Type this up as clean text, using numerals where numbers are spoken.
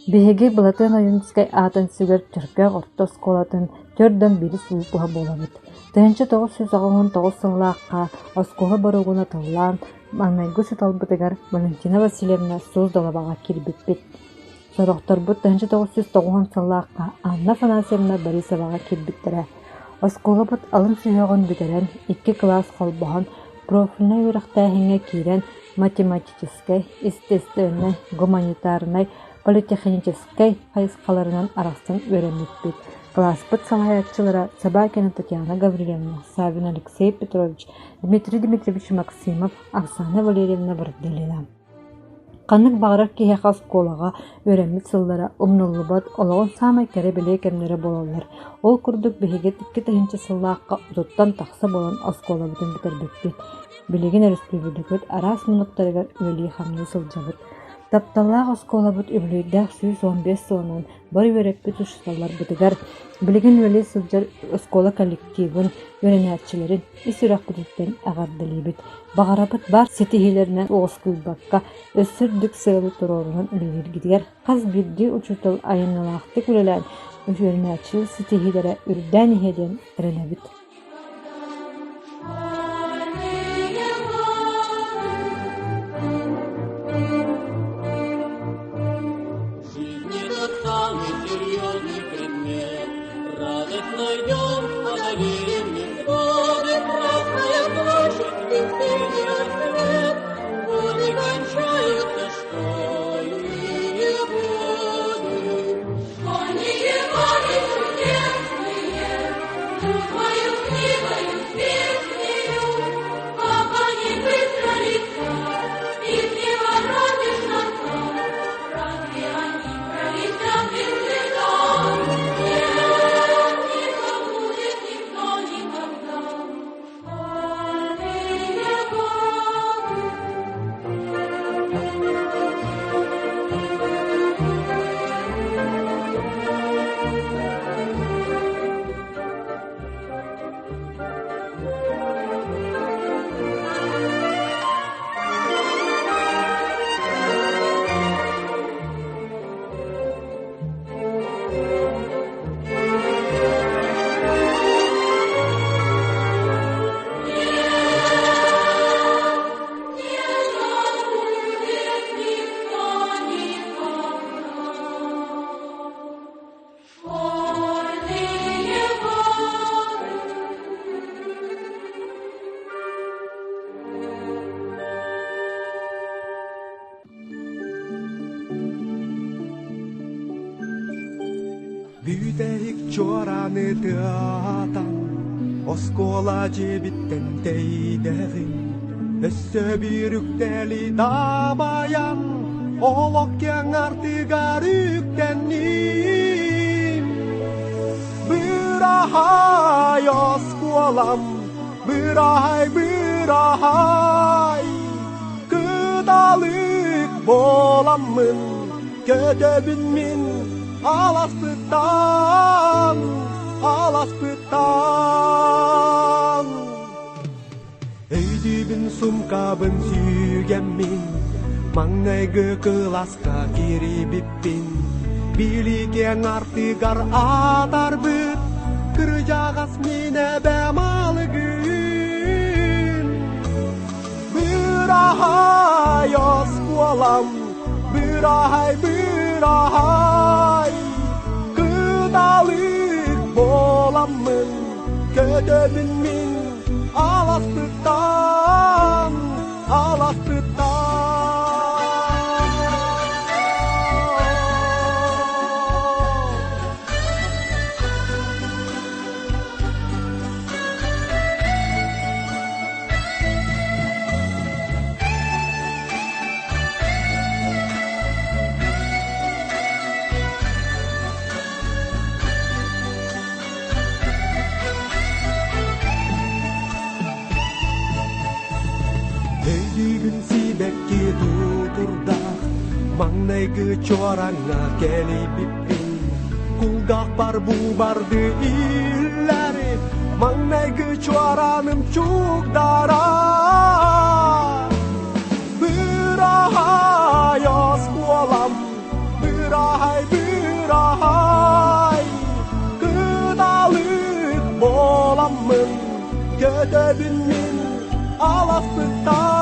Биһиги Былатыан Ойуунускай аатын сүгэр Чөркөөх орто оскуолатын төрдөн биирис выпуһа буолабыт. 1989 сыллаахха оскуола боруогун атыллаан, маҥнайгы учууталбытыгар Валентина Васильевна Суздаловаҕа киирбиппит. Сорохторбут 1990 сыллаахха Анна Афанасьевна Борисоваҕа киирбиттэрэ. Оскуолабыт алын сүһүөҕүн бүтэрэн, икки кылаас холбоһон, профильнай үөрэхтээһиҥҥэ киирэн математическай, естественнэй, гуманитарнай, политехническэй хайысхаларынан арахсан үөрэммиппит. Кылааспыт салайааччылара Собакина Татьяна Гаврильевна, Саввин Алексей Петрович, Дмитрий Дмитриевич Максимов, Оксана Валерьевна Бородулина. Ханнык баҕарар киһиэхэ оскуолаҕа үөрэммит сыллара умнуллубат олоҕун саамай кэрэ-бэлиэ кэмнэрэ буолаллар. Ол курдук биһиги 2000 сыллаахха отуттан тахса буолан оскуолабытын бүтэрбиппит. Билигин өрөспүүбүлүкэбит араас муннуктарыгар үлэлии-хамныы сылдьабыт. Тапталлаах оскуолабыт үбүлүөйдээх 115 сылынан бары үөрэппит учууталларбытыгар, билигин үлэлии сылдьар оскуола коллективын, үөрэнээччилэрин ис сүрэхпититтэн эҕэрдэлиибит. Баҕарабыт баар ситиһиилэринэн уоскуйбакка, өссө үрдүк сыалы туруорунан үлэлииргитигэр хас биирдии учуутал айымньылаахтык үлэлээн, үөрэнээччилэр ситиһиилэрэ үрдээн иһиэ диэн эрэнэбит. Бүтэһик чуорааны тыатан, оскуола дьиэбиттэн тэйдэҕим. Өссө биир үктэли дабайан, олох киэҥ артыгар үктэнним. Быраһай оскуолам, быраһай, быраһай, кыталык буоламмын, көтөбүн мин аласпыттан, аласпыттан. Өйдүүбүн сумкабын сүгэммин, маҥнайгы кылааска киирибиппин, билигин артыгар атарбыт, кырдьаҕас мин эбэм алыгын. Быраһай оскуолам, быраһай, быраһай, кыталык буоламмын, көтөбүн мин аласпыттан, аласпыттан. Өйдүүбүн сибэкки тутурдаах, маҥнайгы чуораҥҥа кэлийбиппин, кулгаахпар бу барды иллэри, маҥнайгы чуораным чугдара. Быраһай оскуолам, быраһай, Көтөбүн мин аласпыттан.